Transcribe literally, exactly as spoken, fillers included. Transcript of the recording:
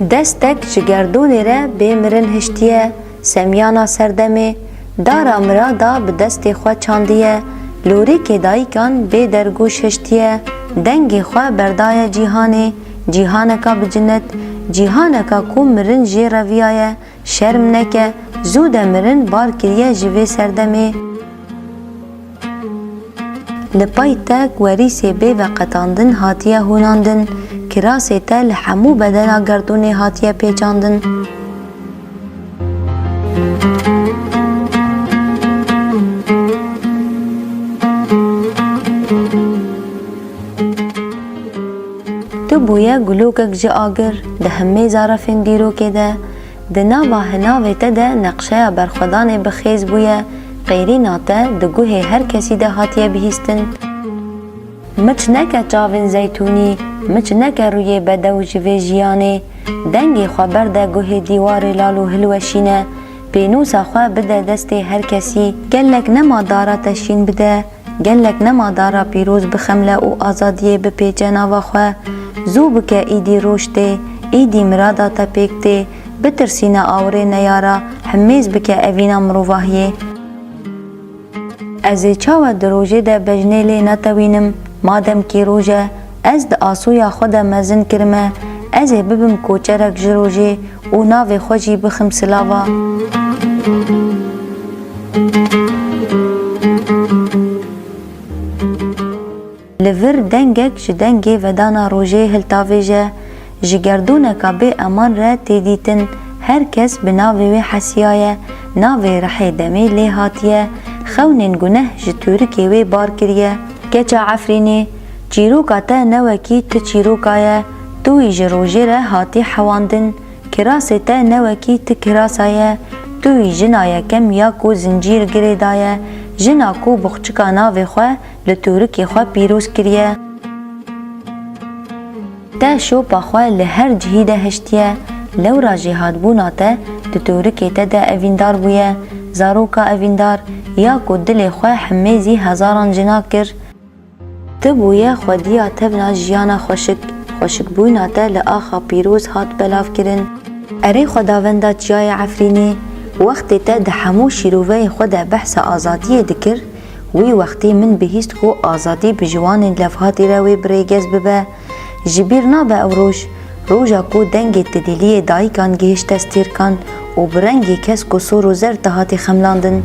Destek ji gerdûnê re bê mirin hiştiye, semiyana serdemê, dara mirada bi destê xwe çandiye, lorîkê dayikan bê dergûş hiştiye, dengê xwe berdaye cîhanê, cîhaneka bi cinet, cîhaneka ku mirin jê reviyaye, şerm neke, zû de mirin bar kiriye ji vê serdemê. Li pey te werîsê bê veqetandin hatiye hûnandin, kirasê te li hemû bedena gerdûnê hatiye pêçandin. Tu bûye gulokek ji agir, di hemê zarefên dîrokê de, di nava hinavê te de neqşeya berxwedanê bi xêz bûye, qêrîna te di guhê her kesî de hatiye bihîstin. Miç neke çavên zeytûnî, miç neke rûyê bedew ji vê jiyanê, dengê xwe berde guhê dîwarê lal û hilweşîne, pênûsa xwe bide destê her kesî. Gelek nema dara te şîn bide, gelek nema dara pîroz bixemle û azadiyê bipêçe nava xwe. Zû bike, îdî roj tê, îdî mirada te pêk tê, bitirsîne awirê neyara, himêz bike evîna mirovahiyê. Ez ê çawa di rojê de bejnê lê netewînim, madem kî roj e, ez di asûya xwe de mezin kirime, ez ê bibim koçerek ji rojê û navê xwe jî bixim silava. Li vir dengek ji dengê vedana rojê hiltavêje, ji gerdûneka bê eman re tê dîtin, her kes bi navê wê hesiyaye, navê rihê demê lê hatiye, xewnên guneh ji tûrikê wê bar kiriye. Keça Efrînê, çîroka te ne wekî ti çîroka ye, tu wî ji rojê re hatî hewandin, kirasê te ne wekî ti kirasa ye, tu wî jina yekem ya ku zincîr girê daye, jina ku buxçika navê xwe li tûrikê xwe pîroz kiriye. Te şopa xwe li her cihî de hiştiye, lewra jêhatbûna te di tûrikê te de evîndar bûye, zaroka evîndar, ya ku dilê xwe hemêzî hezaran jina kir. Tu bûye xwediya tevna jiyana xweşik, xweşikbûna te li axa pîroz hat belavkirin. Erê Xwedavenda Çiyayê Efrînê, wextê te di hemû şîroveyên xwe de behsa azadiyê dikir, wî wextî min bihîst ku azadî bi ciwanên levhatî re wê bi rêgez bibe. Ji bîr nabe ew roj, roja ku dengê tilîliyê dayikan gihişte stêrkan û bi rengê kesk û sor û zerd te hatî xemlandin.